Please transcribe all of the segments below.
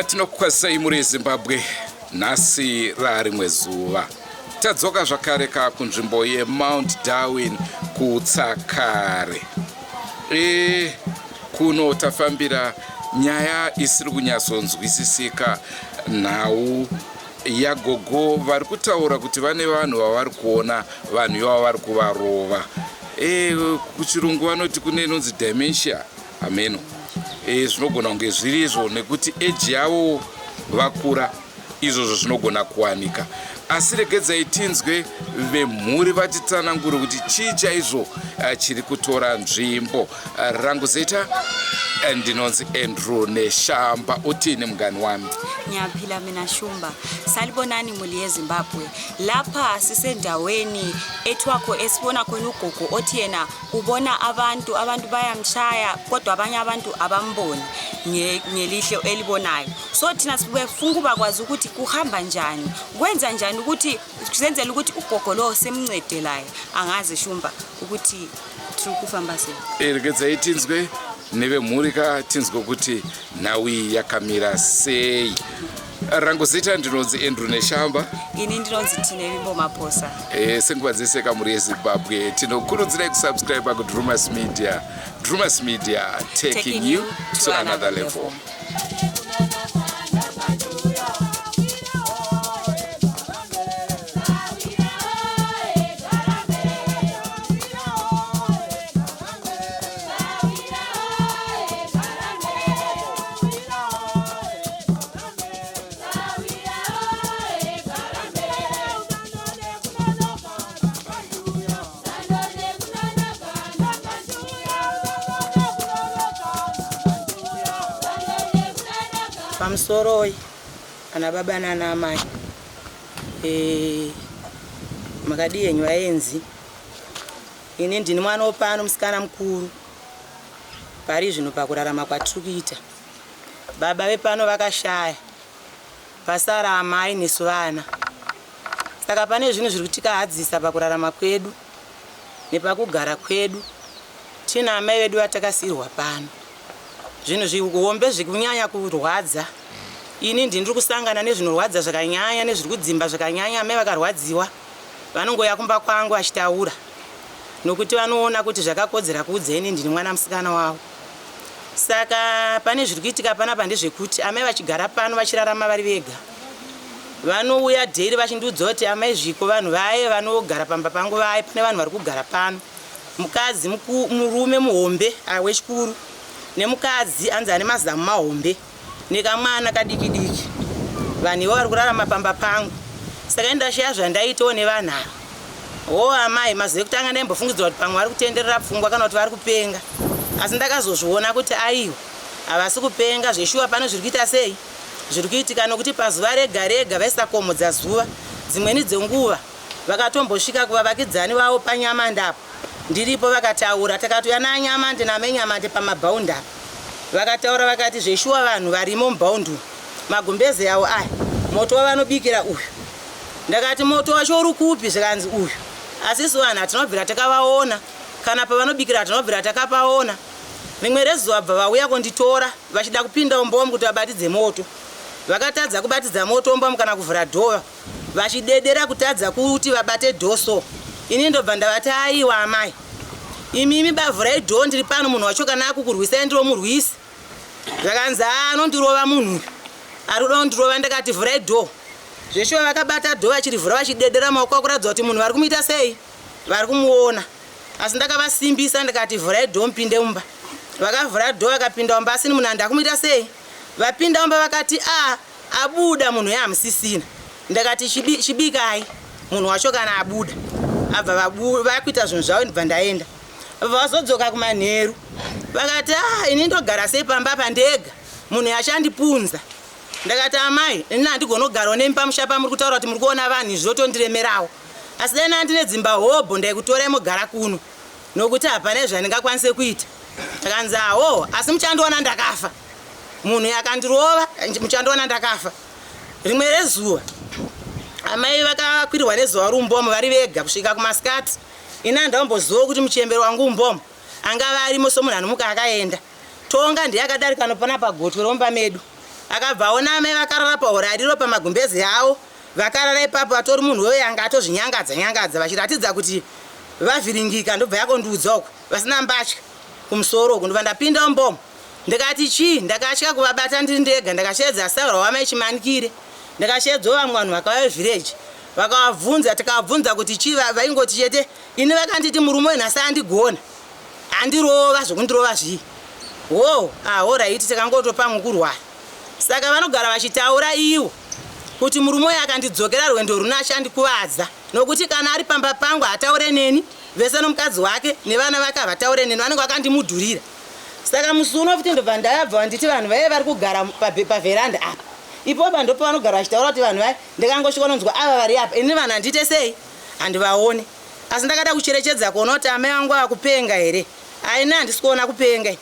Tinokukwazisai muri yeZimbabwe nhasi rarimwe zuva. Tadzoka zvakare ka kunzvimbo yeMount Darwin kuTsakare. E, kuno tafambira nyaya isiri kunyatsonzwisisika nhau yagogo vari kutaura kuti vane vanhu vavari kuona vanhu ivavo vari kuvarova. E, kuchirungu vanoti kune inonzi dementia hameno e, zvinogona kunge zviri izvo nekuti eji yavo vakura izvozvo zvinogona kuwanika asi regedzai tinzwe vemhuri vatitsanangure kuti chii chaizvo eh, chiri kutora nzvimbo eh, rangu zita eh, ndinonzi Andrew Neshamba utini mngani wami ngiyaphila mina Shumba salibonani muli yeZimbabwe lapha sisendaweni ethiwa esibona khona ugogo othi yena ubona abantu abantu bayamshaya kodwa abanye abantu abamboni ngelihlo elibonayo so thina sibefuna ukuba kwazi ukuthi kuhamba njani kwenza njani ukuthi senzele ukuthi ugogo lowo simncede laye angazi Shumba ukuthi tiri kufamba sei. Eh, regedzai tinzwe nevemhuri ka tinzwe kuti nhau iyi yakamira sei. Rangu zita ndinonzi Andrew Neshamba. Ini ndinonzi Tinevimbo Maposa. E, senguva dzese kamhuri yeZimbabwe tinokurudzirai kusubscribe kuDrumas Media. Drumas Media taking, taking you to another level, level. Pamusoroi ana baba nana amai e, makadii henyu vaenzi ini ndini mwana wepano musikana mukuru pari zvino pakurarama kwatiri kuita Baba vepano vakashaya, pasara amai nesu vana. Saka pane zvinhu zviri kutikahadzisa pakurarama kwedu nepakugara kwedu tiina amai vedu vatakasiirwa pano. Zvinhu zvihombe zvikunyanya kurwadza. Ini ndini ndiri kusangana nezvinorwadza zvakanyanya nezviri kudzimba zvakanyanya. Amai vakarwadziwa vanongouya kumba kwangu vachitaura nokuti vanoona kuti zvakakodzera kuudza ini ndini mwana musikana wavo. Saka pane zviri kuitika panapa ndezvekuti amai vachigara pano vachirarama vari vega vanouya daily vachindiudza kuti amai Zviko vanhu vaye vanogara pamba pangu vaye pane vanhu vari kugara pano mukadzi murume muhombe wechikuru nemukadzi anzi ane mazamu mahombe nekamwana kadiki diki vanhu ivo vari kurarama pamba pangu saka ini ndashaya zvandaitawo nevanhu ava hoo amai mazuva ekutanga ndaimbofungidzira kuti pamwe vari kutenderera pfungwa kana kuti vari kupenga asi ndakazozviona kuti aiwa havasi kupenga zveshuwa pano zviri kuita sei zviri kuitika nokuti pazuva rega rega vaisakomodza zuva dzimweni dzenguva Vakatombosvika kuvavakidzani vavo paNyamande apo ndiripo vakataura. Takatouya naNyamande naamai Nyamande pamabhaundi apa. Vakataura vakati zveshuwa vanhu varimo mubhaundi umu. Magumbeze avo aya. Moto wavanobikira uyu. Ndakati moto wacho uri kupi zvikanzi uyu. Asi isu vanhu hatina kubvira takavaona. Kana pavanobikira hatina kubvira takapaona. Rimwe rezuva bva vauya konditora vachida kupinda mumba kuti vabatidze moto. Vakatadza kubatidza moto mumba kana kuvhura dhoo. Vachidedera kutadza kuti vabate door so ini ndobva ndavati aiwa amai imimi bavhurai door ndiri pano munhu wacho kana akukurwisai ndiromurwisi zvakanzi haa anondirova munhu uyu ari kuda kundirova ndakati vhurai door zveshuwa vakabata door vachirivhura vachidedera maoko akuratidza kuti munhu vari kumuita sei vari kumuona asi ndakavasimbisa ndikati vhurai door mupinde mumba vakavhura door vakapinda mumba asini munhu andakumuita sei vapinda mumba vakati a Abuda munhu yahamusisina ndakati chibikai munhu wacho kana abuda abva vakuita zvinhu zvavo ndibva ndaenda abva vazodzoka kumanheru vakati ah ini ndogara sei pamba apa ndega munhu achandipunza ndakati amai ini handigoni kugarawo nemi pamusha pamuri kutaura kuti muri kuona vanhu izvi zvotondiremerawo asi dai ndandine dzimba hobho ndaikutorai mogara kuno nokuti hapana zvandingakwanise kuita akanzi aho asi muchandiona ndakafa Munhu akandirova muchandiona ndakafa. Rimwe rezuva amai vakakwirwa nezuva rumbomo vari vega kusvika kumasikati. Ini handambozivawo kuti muchembere wangu umbomo angava arimo somunhu anomuka akaenda. Tonga ndiye akadarika nopana pagotwe romba medu. Akabva aona amai vakarara pahurariro pamagumbeze avo, vakarara ipapo vatori munhu weyo anga atozvinyangadza nyangadza vachiratidza kuti vavhiringika ndobva yakondiudza uku vasina mbatya kumusoro uku ndobva ndapinda mumbomo ndikati chii ndakatya kuvabata ndiri ndega ndakasheedza saura wamai chimanikire ndakasheedzawo vamwe vanhu vakauya vevhireji vakavabvunza tikavabvunza kuti chii vaingoti chete ini vakanditi murume uyu nhasi andigona andirova zvekundirova zvii hoo ah horaiti takangotopamwe kurwara saka vanogara vachitaura ivo kuti murume uyu akandidzokera rwendo runo achandikuvadza nokuti kana ari pamba pangu hataure neni vese nomukadzi wake nevana vake havataure neni vanenge vakandimudhurira saka musi uno futi ndobva ndayabva vanditi vanhu vaive vari kugara pavheranda apa ipopa ndopavanogara vachitaura kuti vanhu vaye ndikangosvika nonzwa ava vari apa ini vanhu handiite sei handivaone asi ndakada kucherechedza kuona kuti amai vangu ava kupenga here aina handisi kuona kupenga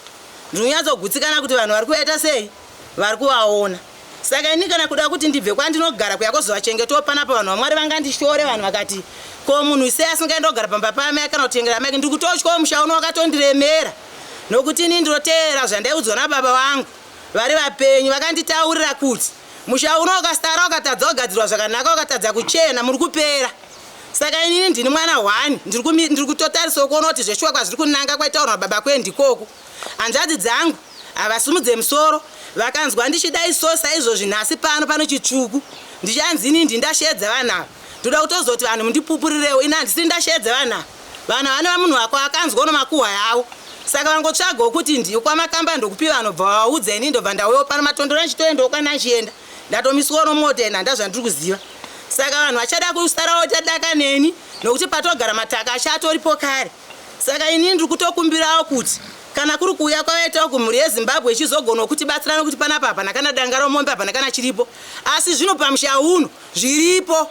ndinonyatsogutsikana kuti vanhu vari kuvaita sei vari kuvaona saka ini kana kuda kuti ndibve kwandinogara kuya kozovachengetawo panapa vanhu vamwari vangandishore vanhu vakati ko munhu sei asingaenda kugara pamba paamai kana kutengera amai ndiri kutotyawo musha uno wakatondiremera nokuti ini ndinoteera zvandaiudzwa nababa vangu vari vapenyu vakanditaurira kuti musha uno ukasara ukatadza kugadzirwa zvakanaka ukatadza kuchena muri kupera saka inini ndini mwana hwani ndiri kutotarisawo kuona kuti zveshuwa kwazviri kunanga kwaitaurwa baba kwe ndikoku hanzvadzi dzangu havasimudze musoro vakanzwa ndichidai so saizvozvi nhasi pano pano chitsvuku ndichanzi ini ndindasheedza vanhu ava ndoda kutozoti vanhu mundipupurirewo ini handisiri ndasheedza vanhu ava vanhu vane munhu wako akanzwa uno makuhwa yavo saka vangotsvagawo kuti ndiyo kwamakamba ndokupi vanobva vaudza ini ndobva ndauyawo pano matondoro anchitoendawo kwana anchienda ndatomiswawo nomota ena ndazvandiri kuziva saka vanhu vachada kusarawo tadaka neni nokuti patogara mataka achatoripo kare saka inini ndiri kutokumbirawo kuti kana kuri kuuya kwavaitawo kumhuri yezimbabwe ichizogonawo kutibatsira nokuti panapa hapana kana danga romombe hapana kana chiripo asi zvino pamusha uno zviripo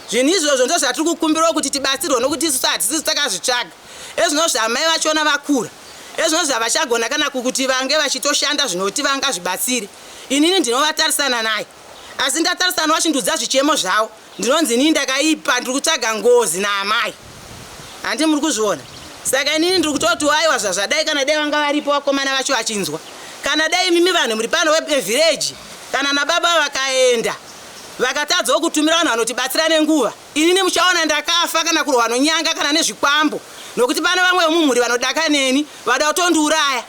zvinhu izvozvo ndo zvatiri kukumbirawo kuti tibatsirwe nokuti isusu hatisisu takazvitsvaga ezvino zvamai vachona vakura ezvino zvavachagona kana kuti vange vachitoshanda zvinoti vangazvibatsire inini ndinovatarisana naye asi ndatarisana vachindudza zvichemo zvavo ndinonzi inini ndakaipa ndiri kutsvaga ngozi naamai handi muri kuzviona saka inini ndiri kutoti waiwa zvazvadai kana dai vanga varipo vakomana vacho vachinzwa kana dai imimi vanhu muri pano vevhireji kana nababa vakaenda vakatadzawo kutumira vanhu vanotibatsira nenguva inini muchaona ndakafa kana kurwa nonyanga kana nezvikwambo nokuti pane vamwe vemumhuri vanodaka neni vada kutondiuraya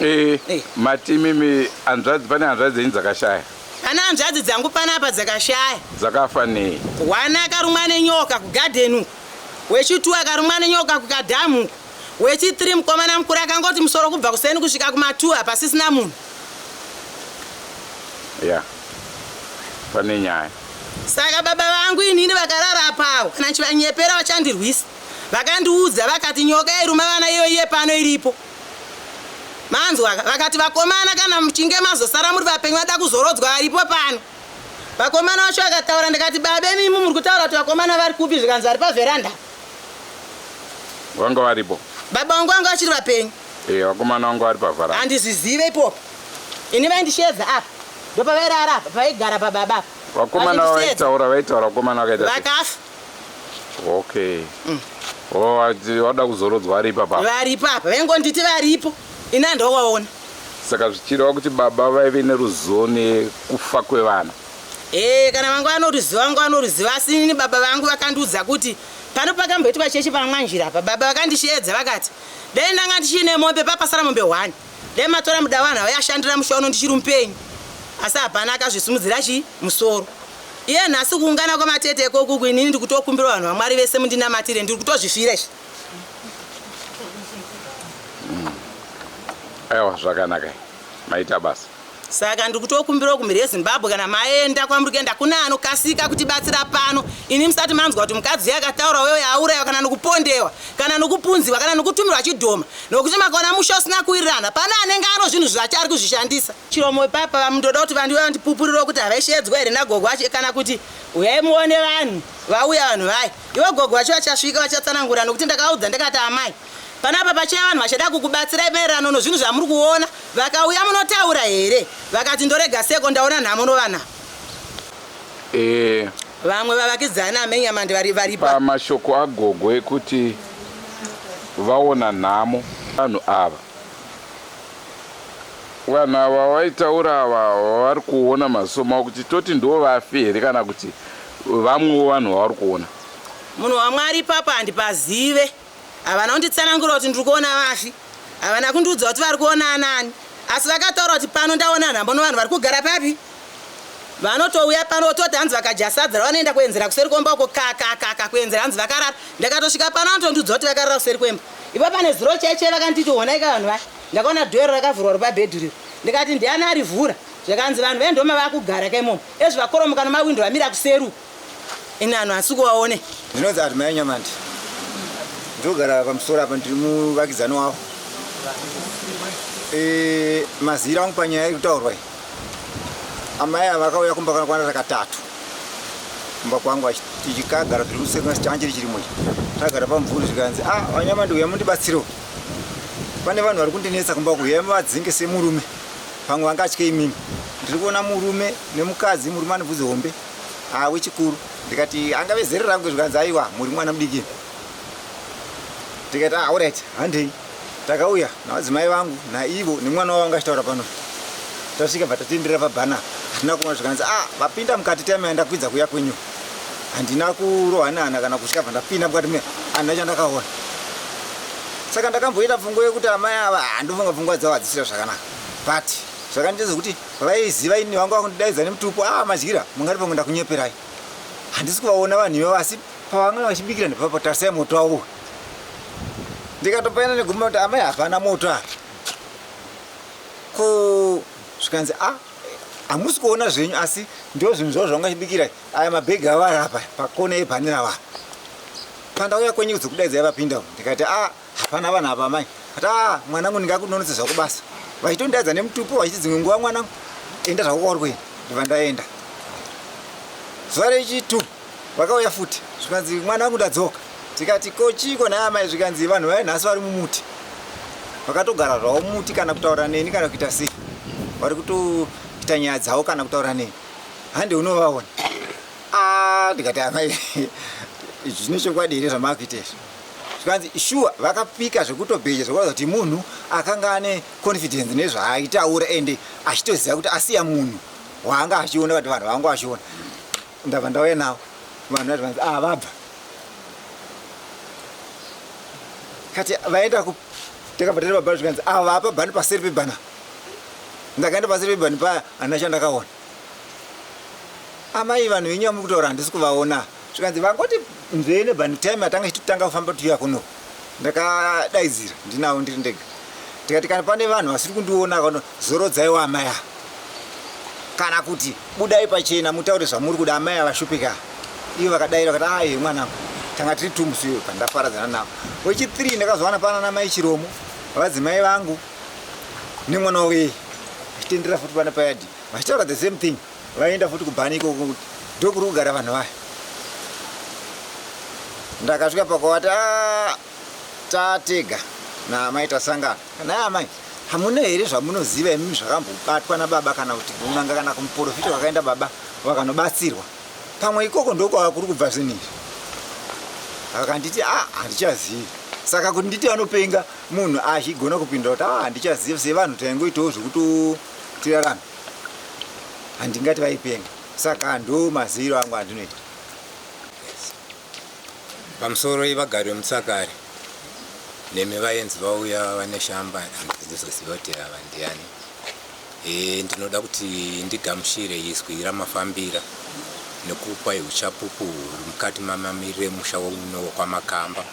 Eh, eh. mati imimi hanzvadzi pane hanzvadzi dzenyu dzakashaya pane hanzvadzi dzangu panapa dzakashaya dzakafa nei one akarumwa nenyoka kugadheni uku wechitu akarumwa nenyoka kukadhamu uku wechi3 mukomana mukuru akangoti musoro kubva kuseni kusvika kuma2 hapasisina munhu ya pane nyaya saka baba vangu inini vakarara apawo kana chivanyepera vachandirwisa vakandiudza vakati nyoka yairuma vana iyo iye pano iripo manzwa vakati vakomana kana muchinge mazosara muri vapenyu vada kuzorodzwa varipo pano vakomana vacho vakataura ndikati babe mimi muri kutaura kuti vakomana vari kupi zvikanzi vari pavheranda vanga varipo baba vangu vanga vachiri vapenyu e vakomana vanga vari pavharanda handizvizive ipopo ini vaindisheedza apa ndopavairara apa pavaigara pababa apa vakomana vaitaura vaitaura vakomana vakaita vakafa okay mm. oh, vada kuzorodzwa vari ipapa varipo apa vaingonditi varipo ini handovaona saka zvichireva kuti baba vaive neruzivo nekufa kwevana ee kana vanga vanoruziva vanga vanoruziva asi inini baba vangu vakandiudza kuti pano pakamboitwa chechi pamwanjira apa baba vakandisheedza vakati dai ndanga ndichiine mombe papasara mombe hwani dai matora muda vanhu avayashandira musha uno ndichiri mupenyu asi hapana akazvisimudzira chii musoro iye nhasi kuungana kwamatete ikokuku inini ndikutokumbira vanhu vamwari vese mundinamatire ndiri kutozvifira izvi aiwa zvakanaka maita basa saka ndiri kutokumbirawo kumhiri yezimbabwe kana maenda kwamuri kuenda kune anokasika kutibatsira pano ini musati manzwa kuti mukadzi uyo akataura weyo yaurayiwa kana nokupondewa kana nokupunziwa kana nokutumirwa chidhoma nokuti makaona musha usina kuwirirana pane anenge ano zvinhu zvacho ari kuzvishandisa chiromo ipapa vamundoda kuti vandiuya vandipupurirewo kuti havaishedzwa here nagogo vacho kana kuti uyai muone vanhu vauya vanhu vaya ivo gogo vacho vachasvika vachatsanangura nokuti ndakavaudza ndikati amai panapa pachaya vanhu vachada kukubatsirai maererano nozvinhu zvamuri kuona vakauya munotaura here vakati ndorega seko ndaona nhamo novana e, vamwe vavakidzani amenyamandi vari varipo pamashoko agogo ekuti vaona nhamo vanhu ava Vanhu ava vaitaura ava vavari kuona maziso mavo kuti toti ndo vafi here kana kuti vamwewo vanhu vavari kuona? Munhu waMwari ipapo handipazive. Havana kunditsanangura kuti ndiri kuona vafi. Havana kundiudza kuti vari kuona anani. Asi vakataura kuti pano ndaona nhambo nevanhu vari kugara papi. Vanotouya pano vototi hanzi vakadya sadza vanoenda kuenzera kuseri kwemba uko kakakaka kuenzera hanzi vakarara. Ndakatosvika pano vanotondiudza kuti vakarara kuseri kwemba. Ipo pane zuro chaichai vakanditi honai ka vanhu vaya. Ndakaona dhoero rakavhurwa riri pabhedhi riri. Ndikati ndiani arivhura? Zvakanzi vanhu vaye ndoma vakugara ka imomo. Ezvi vakoromoka nemawindow vamira kuseri uko. Ini anhu asi kuvaone. Ndinonzi Admire Nyamandi. Ndogara pamusoro apa ndiri muvakidzani wavo. E, mazira angu panyaya iri kutaurwa iyi. Amai ava vakauya kumba kanokwana katatu. Kumba kwangu tichikagara tiri kuseka chanjiri chirimo ichi. Tagara pamvuri zvikanzi ah vaNyamandi uya mundibatsirewo. Pane vanhu vari kundinetsa kumba uku uyai muvadzinge semurume. Pamwe vangatye imimi. Ndiri kuona murume nemukadzi, murume ane bvudzi hombe. Ah, wechikuru. Ndikati angave zera rangu zvikanzi aiwa muri mwana mudiki. Ndikati ah alright handei. Takauya navadzimai vangu naivo nemwana wavo anga achitaura pano. Tasvika bva tatendera pabhana. Hatina kuona zvikanzi ah vapinda mukati time yandakwidza kuya kwenyu. Handina kurohwa nehana kana kusvika bva ndapinda mukati me handina chandakaona. Saka ndakamboita pfungwa yekuti amai ava handofunga pfungwa dzavo hadzisira zvakanaka. But zvakandiita kuti vaiziva ini vanga vakundidaidza nemutupo ah madyira mungati pamwe ndakunyeperai. Handisi kuvaona vanhu ivavo asi pavanga vachibikira ndepapa tarisai moto wavo. Ndikatopaina negumba kuti amai hapana moto apa. Ko zvikanzi ah hamusi kuona zvenyu asi ndo zvinhu zvavo zvavanga vachibikira aya mabhegi avo ari apa pakona yebhanera ava. Pandauya kwenyu kudzokudaidzai vapinda ndikati ah hapana vanhu apa amai. Ati ah mwanangu ndingakunonotse zvako basa. Vachitondidaidza nemutupo vachiti dzimwe nguva mwanangu enda zvako kwauri kuenda. Ndibva ndaenda. Zuva rechitu vakauya futi zvikanzi mwanangu ndadzoka. Tikati ko chiiko nhai amai zvikanzi vanhu vaya nhasi vari mumuti. Vakatogara zvavo mumuti kana kutaura neni kana kuita sei. Vari kutoita nyaya dzavo kana kutaura neni. Hande unovaona. Ah ndikati amai zvine chokwadi here zvamakuita izvi. Zvikanzi shuwa vakapika zvekutobheja zvekuratidza kuti munhu akanga ane confidence nezvaaitaura ende achitoziva kuti asiya munhu waanga achiona kuti vanhu vangu vachiona. Ndabva ndauya navo vanhu vati vanzi ah vabva. Kati vaenda ku takabva taenda pabhani zvikanzi ava vapa bhani paseri pebhana. Ndakaenda paseri pebhani paya handina chandakaona. Amai vanhu venyu vamuri kutaura handisi kuvaona. Zvikanzi vangoti nzvee nebhani time yatanga ichitotanga kufamba tiuya kuno. Ndakadaidzira ndinavo ndiri ndega. Ndikati kana pane vanhu vasiri kundiona kano zorodzaiwo amai ava. Kana kuti budai pachena mutaure zvamuri kuda amai ava vashupika. Ivo vakadaira vakati ah ehe mwanangu. Tanga tiri two musi uyo pandaparadzana navo. Wechi 3 ndakazowana pana namai Chiromo, vadzimai vangu nemwana wavo iye. Vachitendera futi pana payadhi. Vachitaura the same thing. Vaenda futi kubhani ikoko ndokuri kugara vanhu vaya. Ndakasvika pakuvati ah, tatega naamai tasangana. Nhai amai, hamuna here zvamunoziva imimi zvakambobatwa nababa kana kuti kun'anga kana kumuporofita kwakaenda baba vakanobatsirwa? Pamwe ikoko ndokwava kuri kubva zvinhu izvi. Vakanditi ah, handichazivi. Saka kuti nditi anopenga munhu achigona kupindura kuti ah, handichazivi sevanhu taingoitawo zvekuti tirarame. Handingati vaipenga. Saka ndo maziviro angu andinoita. Pamusoro vagari vemuTsakare nemi vaenzi vauya vaNeshamba handizoziva kuti ava ndiani. E, ndinoda kuti ndigamuchire izwi ramafambira nekupa uchapupu huri mukati mamamiriro emusha uno wekwaMakamba.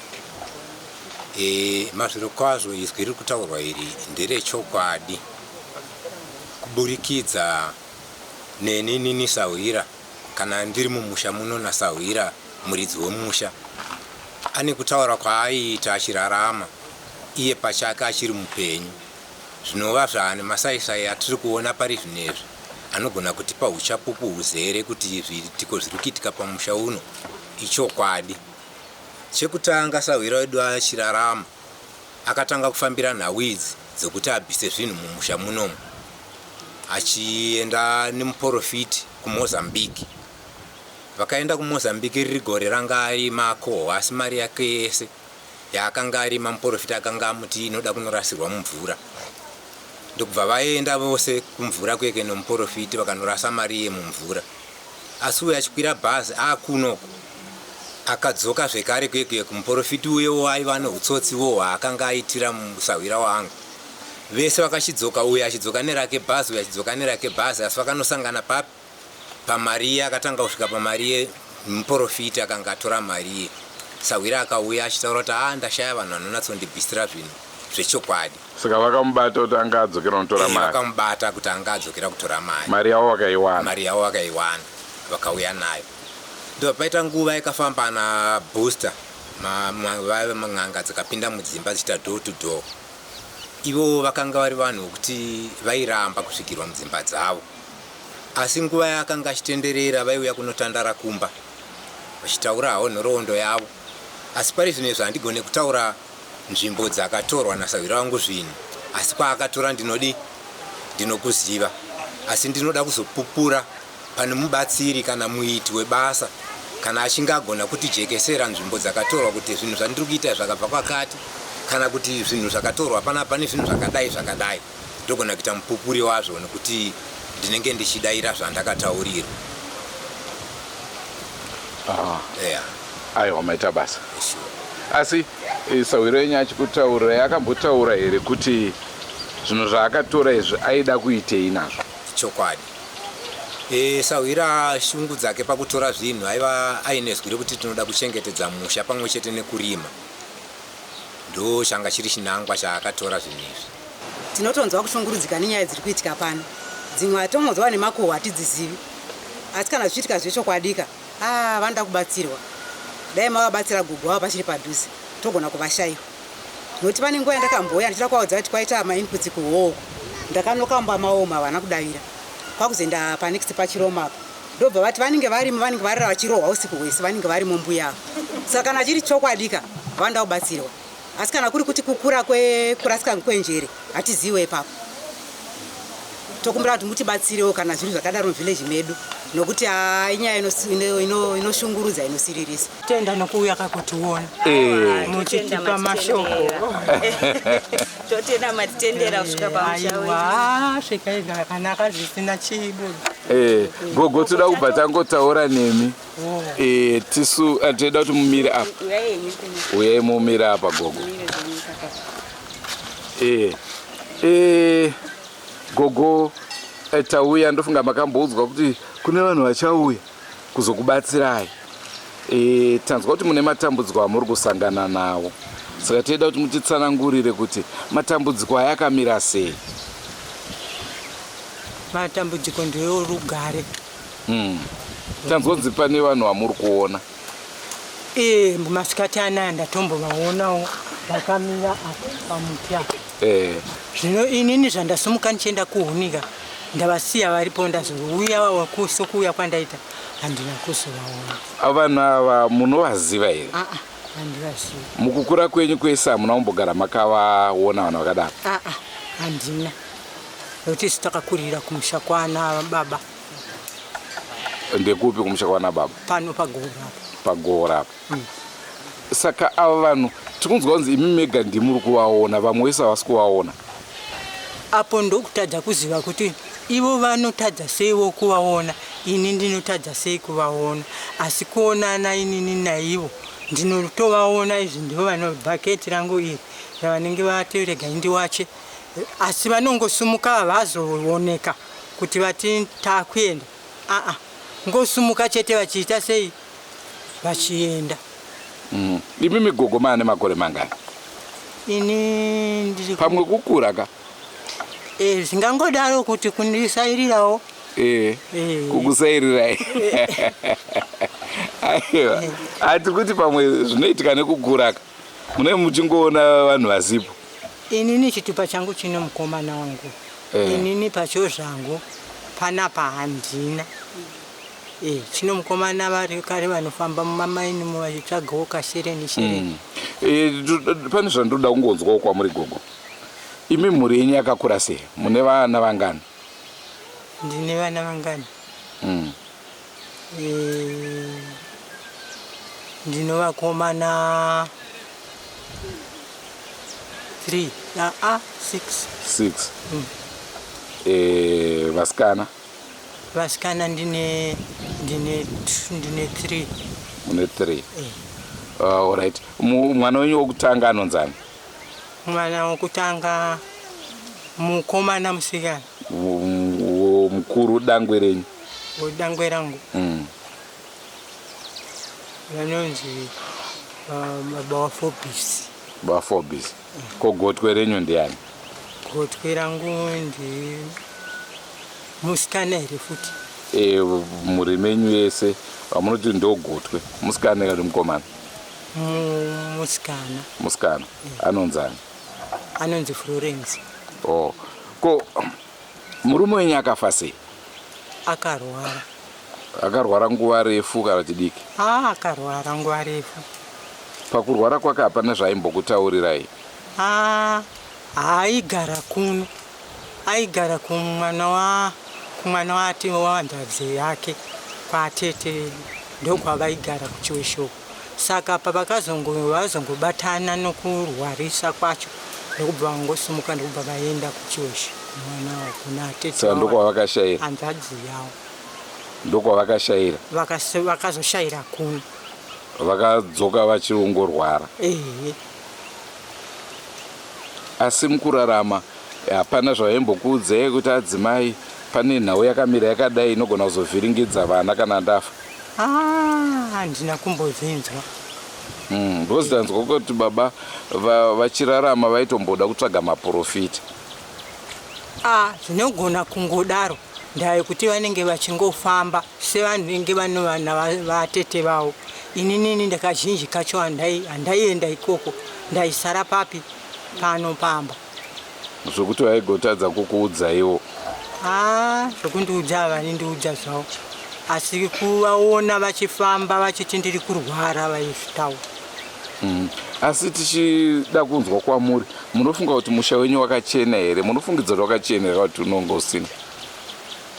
E, mazvirokwazvo izwi riri kutaurwa iri nderechokwadi kuburikidza neni inini sahwira kana ndiri mumusha muno nasahwira muridzi wemusha ane kutaura kwaaiita achirarama iye pachake achiri mupenyu zvinova zvaane masaisai atiri kuona pari zvinezvi anogona kutipa uchapupu huzere kuti zviitiko zviri kuitika pamusha uno ichokwadi. Chekutanga sahwira wedu achirarama akatanga kufambira nhau idzi dzekuti abvise zvinhu mumusha munomu achienda nemuporofiti kuMozambique. Vakaenda kuMozambique riri gore ranga arima akohwa asi mari yake yese yaakanga arima muporofita akanga amuti inoda kunorasirwa mumvura. Ndokubva vaenda vose kumvura kuye nomuporofiti vakanorasa mari iye mumvura. Asi uyo achikwira bhazi aakuno akadzoka zvekare kuye kuye kumuporofiti uyewo aiva neutsotsi wo hwaakanga aitira musahwira wangu. Vese vakachidzoka, uyo achidzoka nerake bhazi, uyo achidzoka nerake bhazi, asi vakanosangana papi? Pamari iye. Akatanga kusvika pamari iye muporofiti akanga atora mari iye. Sahwira akauya achitaura kuti, "A, ndashaya vanhu vanonatsondibvisira zvinhu zvechokwadi." Saka vakamubata kuti anga adzokera kunotora mari? Vakamubata kuti anga adzokera kutora mari. Mari yavo vakaiwana? Mari yavo vakaiwana, vakauya nayo. Ndobva paita nguva yakafamba na booster vaiva man'anga dzakapinda mudzimba dzichiita door to door. Ivowo vakanga vari vanhu vokuti vairamba kusvikirwa mudzimba dzavo, asi nguva yaakanga achitenderera vaiuya kunotandara kumba vachitaurawo nhoroondo yavo. Asi pari zvino izvo handigone kutaura nzvimbo dzakatorwa nasahwira wangu zvinhu, asi kwaakatora ndinodi ndinokuziva. Asi ndinoda kuzopupura pane mubatsiri kana muiti webasa kana achinge agona kutijekesera nzvimbo dzakatorwa, kuti zvinhu zvandiri kuita zvakabva kwakati, kana kuti zvinhu zvakatorwa panapa nezvinhu zvakadai zvakadai, ndogona kuita mupupuri wazvo nekuti ndinenge ndichidayira zvandakataurirwa. Yeah. Aiwa, maita basa. Sure. Asi sahwira yenyu achikutaurirai, akambotaura here kuti zvinhu zvaakatora izvi aida kuitei nazvo? Chokwadi. Sahwira shungu dzake pakutora zvinhu aiva aine zwi rekuti tinoda kuchengetedza musha pamwe chete nekurima. Ndo changa chiri chinangwa chaakatora zvinhu izvi. Tinotonzwa kushungurudzika nenyaya dziri kuitika pano. Dzimwe hatongonzwa nemakuhwa, hatidzizivi, asi kana zvichiitika zvechokwadika, a, vanoda kubatsirwa. Dai mavabatsira gogo vavo pachiri padhuze, togona kuvashayiwa, nokuti pane nguva yandakambouya ndichida kuvaudza kuti kwaita mainputs kuhoko. Ndakanoka mumba mavo, havana kudavira. Kwakuzoenda panext pachiroma apa, ndobva vati vanenge varimo, vanenge varara vachirohwa usiku hwese, vanenge varimo mbuya ava. Saka kana chiri chokwadika, vanoda kubatsirwa, asi kana kuri kuti kukura kwekurasika kwenjere, hatiziwe ipapo. Tokumbira kuti mutibatsirewo kana zviri zvakadaro muvillage medu, nokuti haa, inyaya inoshungurudza, inosiririsa. Tenda nokuuya kakutiona muchitipa mashoko. Totenda matitendera kusvika pamusha wedu. Aiwa, svikai zvakanaka, zvisina chido. Gogo, toda kubva tangotaura nemi. Tisu toda kuti mumire apa. Uyai henyu kuno. Uyai mumire apa, gogo. Mumire zvenyu kaka. Gogo, tauya, ndofunga makamboudzwa kuti kune vanhu vachauya kuzokubatsirai. Tanzwa kuti mune matambudziko amuri kusangana nawo, saka toida kuti mutitsanangurire kuti matambudziko aya akamira sei. Matambudziko ndeyorugare. Tanzwa kunzi pane vanhu vamuri kuona. Ee, masikati anaya ndatombovaonawo vakamira apa pamuti apa. Zvino inini zvandasimuka ndichienda kuhunika, ndavasiya varipo. Ndazouya sokuuya kwandaita, handina kuzovaona. Vanhu ava munovaziva here? Aa, handivazivi. Mukukura kwenyu kwese hamuna kumbogara makavaona vanhu vakadaro? Aa, handina, nokuti isu takakurira kumusha kwana baba. Ndekupi kumusha kwana baba? Pano pagoro apa. Pagoro apa. Saka ava vanhu tikunzwa kunzi imi mega ndimuri kuvaona, vamwe vese havasi kuvaona. Apo ndokutadza kuziva kuti ivo vanotadza seiwo kuvaona, ini ndinotadza sei kuvaona. Asi kuonana inini naivo ndinotovaona. Izvi ndivo vano bhaketi rangu iri ravanenge vati regai ndiwache, asi vanongosumuka, havazooneka kuti vati takuenda. Aa, ngosumuka chete vachiita sei, vachienda. Imi migogo maane makore mangani? Ini ndiri Pamwe kukura ka. Zvingangodaro kuti kundisairirawo. Kukusairirai? Aiwa, hati kuti pamwe zvinoitika nekukura ka, mune muchingoona vanhu vasipo. Inini chitupa changu chine mukomana wangu. Inini pacho zvangu panapa handina. Chino mukomana vari kare vanofamba mumamaini vachitsvagawo kashereni shereni. Pane zvandoda kungonzwawo kwamuri, gogo. Imi mhuri yenyu yakakura sei? Mune vana vangani? Ndine vana vangani? Ndino vakomana 3, aa, 6. 6. E, vasikana? Vasikana ndine ndine ndine 3. Mune 3. Eh. Alright. Mwana wenyu wokutanga anonzani? Mwana wokutanga mukomana musikana. Mukuru dangwe renyu. Dangwe rangu. Vanonzi baba waFobis. Baba waFobis. Ko gotwe renyu ndiani? Gotwe rangu ndi musikana here futi? E, mhuri menyu yese vamunoti ndogotwe musikana kana mukomana? Musikana. Musikana. Anonzani? Anonzi Florence. Oh. Ko murume wenyu akafa sei? Akarwara. Akarwara nguva refu kana kuti diki? Ah, akarwara nguva refu. Pakurwara kwake hapana zvaimbokutaurirai? Ah, haaigara kuno. Aigara kumwana wa kumwana wati wahanzvadzi yake kwatete vedu ndokwavaigara kuChiweshe. Saka pavakazongo vazongobatana nokurwarisa kwacho ndokubva vangosimuka ndokubva vaenda kuChiweshe kumwana kuna tete. Saka ndokwavakashayira? Hanzvadzi yavo. Ndokwavakashayira? Vakazoshayira kuno. Vakadzoka vachiongorwara? Ehe. Asi mukurarama hapana zvavaimbokuudzai kuti adzimai pane nhau yakamira yakadai inogona kuzovhiringidza vana kana ndafa? Ah, handina kumbozvinzwa. Because tanzwa kuti baba vachirarama vaitomboda kutsvaga maprofita. Ah, zvinogona kungodaro ndaa yekuti vanenge vachingofamba sevanenge vanovana vatete vavo. Ininini ndakazhinji kacho handaienda ikoko, ndaisara papi pano pamba. Zvokuti vaigotadza kukuudzaiwo? Ah, zvokundiudza havanindiudza zvavo, asi kuvaona vachifamba vachiti ndiri kurwara vaizvitaura. Asi tichida kunzwa kwamuri, munofunga kuti musha wenyu wakachena here? Munofungidza kuti wakachena here kuti unonge usina?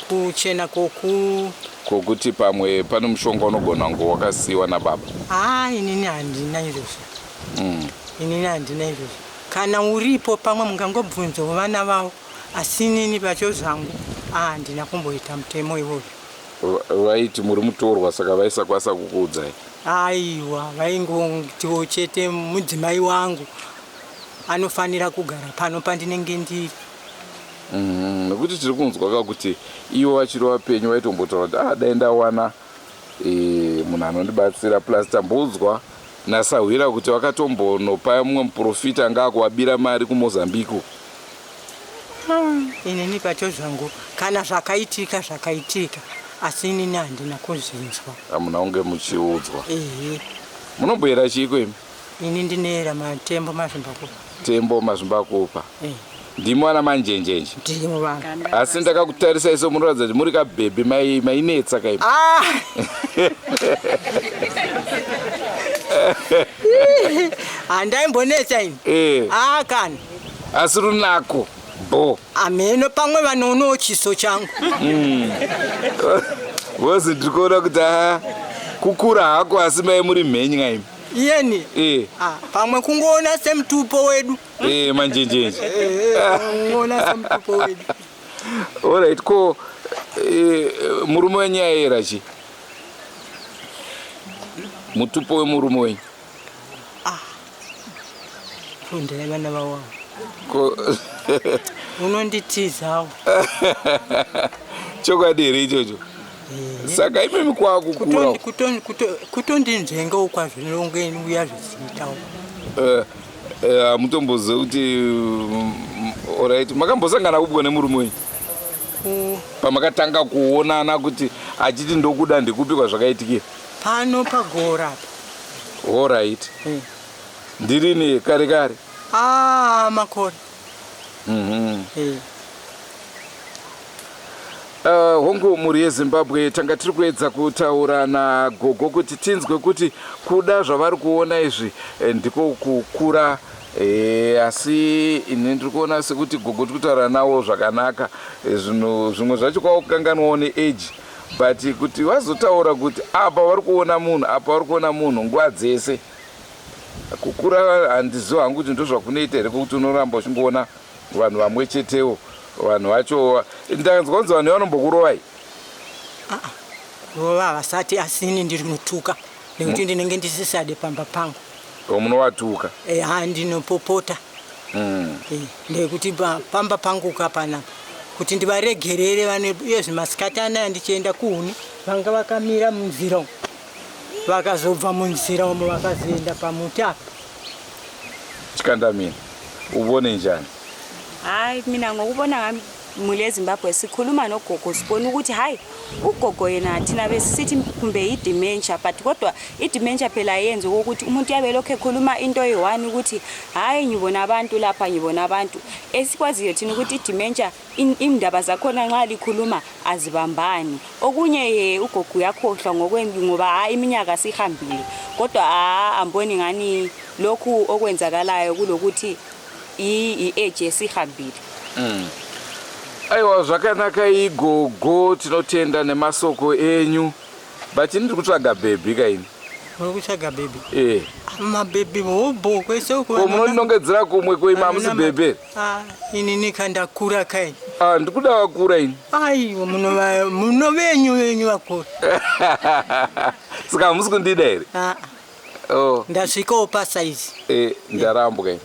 Kuchena koku? Kokuti pamwe pane mushonga unogona kunge wakasiyiwa nababa. Ah, inini handina izvozvo. Inini handina izvozvo. Kana uripo pamwe mungangobvunzawo vana vavo, asi inini pacho zvangu handina kumboita mutemo iwoyo. Vaiti muri mutorwa saka vaisakwanisa kukuudzai? Aiwa, vaingotiwo chete mudzimai wangu anofanira kugara pano pandinenge ndiri. Nekuti tiri kunzwa ka kuti ivo vachiri vapenyu vaitombotaura kuti ah, dai ndawana munhu anondibatsira, plus tamboudzwa nasahwira kuti vakatombonopa mumwe muprofita anga akuvabira mari kuMozambique. Inini pacho zvangu kana zvakaitika zvakaitika, asi inini handina kuzvinzwa. Hamuna kunge muchiudzwa? Ehe. Munomboyera chiiko imi? Ini ndinoyera matembo mazvimbakupa. Tembo mazvimbakupa. Ndimi vana manjenjenje? Ndimo vanhu. Asi ndakakutarisai so munoratidza kuti muri kabhebhi mainetsa kaimi. Ah! Handaimbonetsa ini. Ah, kana. Asi runako bo. Ameno pamwe vanoonawo chiso changu. Vozi ndiri kuona kuti ha kukura hako asi mai muri mhenya imi. Iyeni? Ah, pamwe kungoona semutupo wedu. Manjenjenje. Kungoona semutupo wedu. Alright, ko murume wenyu aiyera chi? Mutupo wemurume wenyu? Ah. Fundai vana vawawo. Ko unonditizawo. Chokwadi here ichocho? Saka imimi kwakukura. Kutondinzvengawo kwazvinongouya zvichiitawo. Hamutombozivi kuti alright, makambosangana kupwa nemurume wenyu? Pamakatanga kuonana kuti achiti ndokuda ndikupi kwazvakaitikira? Pano pagora. Alright. Ndirini kare kare? Ah, makore. Hongu mhuri yeZimbabwe, tanga tiri kuedza kutaura nagogo kuti tinzwe kuti kuda zvavari kuona izvi ndiko kukura, asi ini ndiri kuona sekuti gogo tiri kutaura navo zvakanaka. Zvinhu zvimwe zvacho kwava kukanganwawo neage, but kuti vazotaura kuti apa vari kuona munhu, apa vari kuona munhu nguva dzese, kukura handizivi hangu kuti ndozvakunoita here, kwekuti unoramba uchingoona vanhu vamwe chetewo. Vanhu vacho ndanzwa kunzi vanhu vanombokurovai. Aa kurova havasati asi ini ndiri kutuka nekuti ndinenge ndisisade pamba pangu. O munovatuka? Eya ndinopopota. Ndekuti pamba pangu ka panapa kuti ndivaregerere vane uyezve masikati anaya ndichienda kuhuni vanga vakamira munzira umu vakazobva munzira umu vakazoenda pamuti apa. Chikandamina ubone njani? Hayi mina ngokubona ngami muli eZimbabwe sikhuluma nogogo sibona ukuthi hayi ugogo yena thina besisithi kumbe yi-dementia but kodwa i-dementia phela yenze okokuthi umuntu yabe lokhu ekhuluma into eyi-one ukuthi hhayi ngibona abantu lapha ngibona abantu esikwaziyo thina ukuthi i-dementia indaba zakhona nxa likhuluma azibambani okunye ye ugogo uyakhohlwa ngoba hayi iminyaka sihambile kodwa a amboni ngani lokhu okwenzakalayo kulokuthi i-age esihambile. Aiwa zvakanaka igogo tinotenda nemasoko enyu but ini ndiri kutsvaga bhebhi ka ini. Uri kutsvaga bhebhi? Eh. Mabhebhi hobho kwese uko. Ko munondinongedzera kumwe ko imi hamusi bhebhi here? Ah, inini ka ndakura ka ini. Ah, ndikuda vakura ini. Aiwa munova munovenyu venyu vakura. Saka hamusi kundida here? Ah. Oh. Ndasvikawo pasaizi. Eh, ndarambwa ini.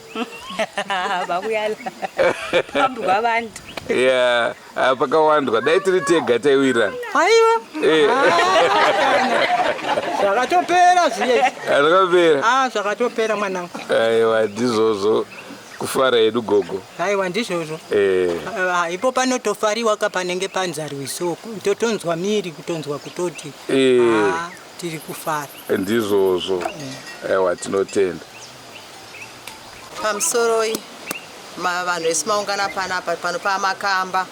Vakuyala phambi kwavantu. Yeah, ah, pakawandwa dai tiri tega taiwirirana. Aiwa. Eh. Zvakatopera zviye. Zvakapera. Ah, zvakatopera mwanangu. Aiwa ndizvozvo kufara hedu gogo. Aiwa ndizvozvo. Eh. Ah, ipo panotofariwa ka panenge panzarwiso totonzwa miri kutonzwa kutoti. Eh. Ah, tiri kufara. Ndizvozvo. Aiwa tinotenda. Pamusoroi vanhu vese maungana panapa pano pamakamba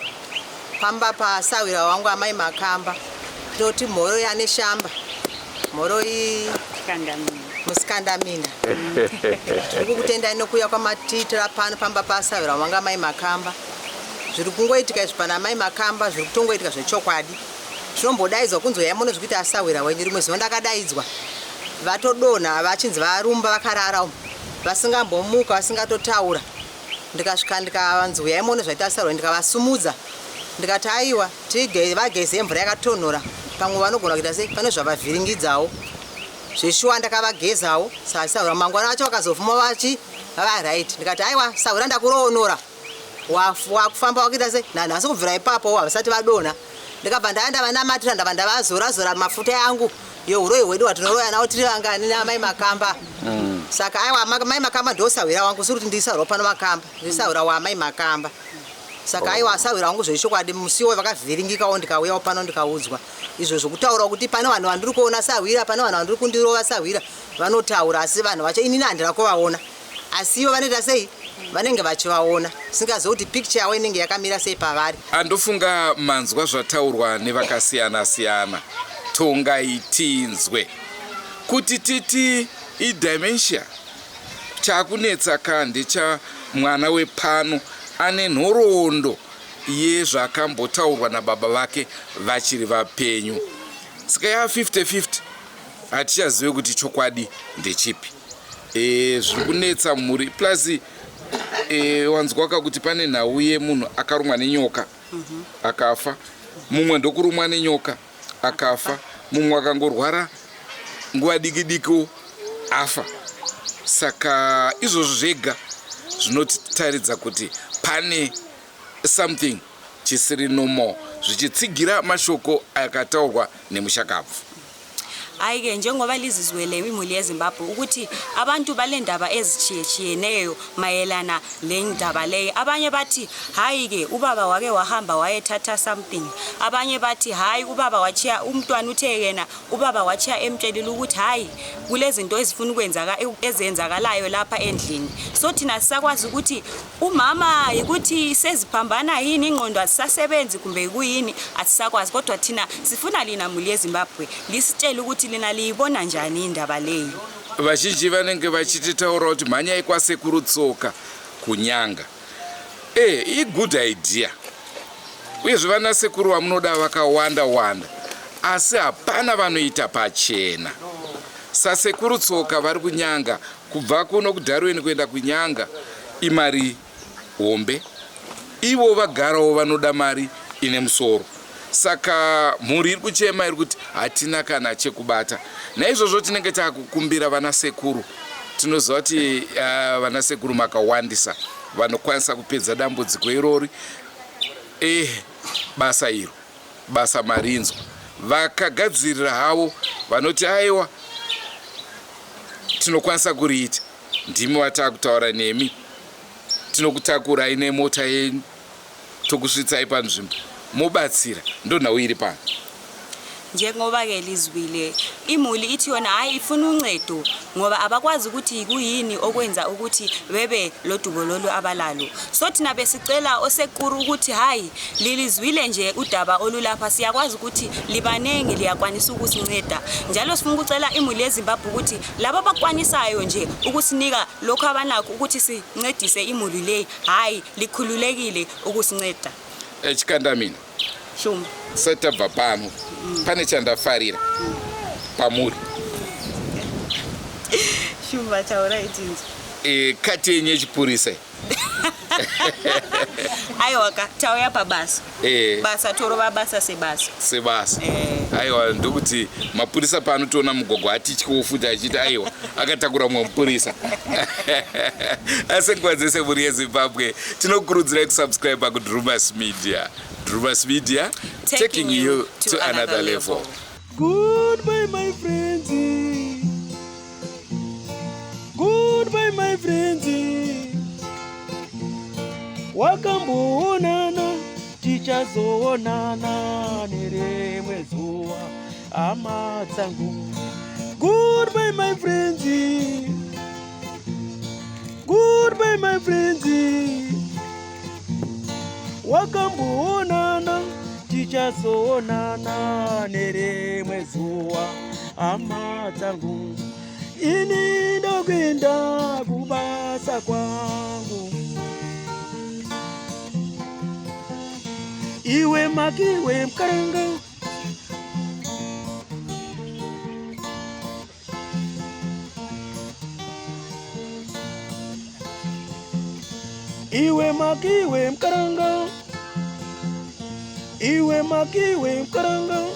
pamba pasahwira wangu amai makamba toti mhoroi ane shamba mhoroi musikandamina tiri kukutendai nokuuya kwamatiitira pano pamba pasahwira wangu amai makamba zviri kungoitika izvi pana amai makamba zviri kutongoitika zvechokwadi Zvinombodaidzwa kunzi huyai muone zvikuita asahwira wenyu. Rimwe zuva ndakadaidzwa vatodonha vachinzi varumba vakarara umu vasingambomuka vasingatotaura. Ndikasvika ndikanzi huyai muone zvaita asahwira ndikavasumudza ndikati aiwa tige vageze mvura yakatonhora pamwe vanogona kuita sei pane zvavavhiringidzawo. Zveshuwa ndakavagezawo sasahwira mangwana acho vakazofuma vachi vava right ndikati aiwa sahwira ndakuroonora wakufamba wakuita sei nanhasi kubvira ipapo havasati vadonha. Ndikabva ndaya ndavanamatira ndabva ndavazora zora mafuta yangu yehuroyi hwedu hwatinoroya nawo tiri vangani naamai Makamba. Saka aiwa mai Makamba ndosahwira wangu suri kuti ndisahwira pano Makamba ndisahwira waamai Makamba. Saka aiwa asahwira wangu zvechokwadi musi iwoyo vakavhiringikawo ndikauyawo pano ndikaudzwa izvo zvokutaura kuti pane vanhu vandiri kuona sahwira pane vanhu vandiri kundirova sahwira vanotaura asi vanhu vacho inini handina kuvaona. Asi ivo vanoita sei? Vanenge vachivaona. Singazive kuti picture yavo inenge yakamira sei pavari. Andofunga manzwa zvataurwa nevakasiyana siyana. Tongai tinzwe. Kuti titi idementia chakunetsa ka ndecha mwana wepano ane nhoroondo yezvakambotaurwa nababa vake vachiri vapenyu. Saka ya 50 50 hatichazive kuti chokwadi ndechipi. E, zviri kunetsa mhuri plus e, wanzwaka kuti pane nhau yemunhu akarumwa nenyoka akafa mumwe ndokurumwa nenyoka akafa mumwe akangorwara nguva diki dikiwo afa saka izvozvo zvega zvinotitaridza kuti pane something chisiri normal zvichitsigira mashoko akataurwa nemushakabvu. Hayi-ke njengoba lizizwele imuli yeZimbabwe ukuthi abantu balendaba ezitshiyetshiyeneyo mayelana lendaba leyi. Abanye bathi hayi-ke ubaba wake wahamba wayethatha something. Abanye bathi hayi ubaba watshiya umntwana uthe yena ubaba watshiya emtshelile ukuthi hayi kulezinto ezifuna ukwenzaka ezenzakalayo lapha endlini. So thina sisakwazi ukuthi Umama yikuthi seziphambana yini ingqondo azisasebenzi kumbe yikuyini asisakwazi kodwa thina sifuna lina muli yeZimbabwe lisitshele ukuthi lina liyibona njani indaba leyi. Vazhinji vanenge vachititaura kuti mhanyai kwasekuru Tsoka kuNyanga. Eh, igood idea. Uyezve vana sekuru vamunoda vakawanda wanda asi hapana vanoita pachena. Sasekuru Tsoka vari kuNyanga Kubva kuno kuDarwin kuenda kuNyanga imari hombe. Ivo vagarawo vanoda mari ine musoro. Saka mhuri iri kuchema iri kuti hatina kana chekubata. Naizvozvo tinenge takukumbira vana sekuru. Tinoziva kuti vana sekuru makawandisa vanokwanisa kupedza dambudziko irori. Basa iro, basa marinzwa. Vakagadzirira havo vanoti aiwa tinokwanisa kuriita. Ndimi vatakutaura nemi, tinokutakurai nemota yenyu tokusvitsai panzvimbo mobatsira. Ndonhau iri pano. Njengoba-ke lizwile imuli ithi yona hhayi ifuna uncedo ngoba abakwazi ukuthi kuyini okwenza ukuthi bebe lodubo lolu abalalo. So thina besicela osekuru ukuthi hhayi lilizwile nje udaba olulapha, siyakwazi ukuthi libanengi liyakwanisa ukusinceda. Njalo sifuna ukucela imuli yeZimbabwe ukuthi laba abakwanisayo nje ukusinika lokhu abanakho ukuthi sincedise imuli leyi, hhayi likhululekile ukusinceda. Chikandamina. Shumba. Satabva pano pane chandafarira pamuri. Shumba, taura itinzi. Kati yenyu yechipurisa. Aiwa ka, tauya pabasa. Basa torova basa sebasa. Sebasa. Aiwa, ndokuti mapurisa pano toona mugwagwa atityiwo futi achiti aiwa akatakura mumwe mupurisa. Asi nguva dzese mhuri yeZimbabwe tinokurudzirai kusubscribe kuDrumas Media. Drumas Media taking you to another level. Goodbye my friends. Goodbye my friends. Wakamboonana tichazoonana nerimwe zuva hama dzangu. Goodbye my friends. Goodbye my friends. Wakamboonana tichazoonana nerimwe zuva hama dzangu. Ini ndokuenda kubasa kwangu. Iwe makiwe mkaranga. Iwe makiwe mkaranga. Iwe makiwe mkaranga.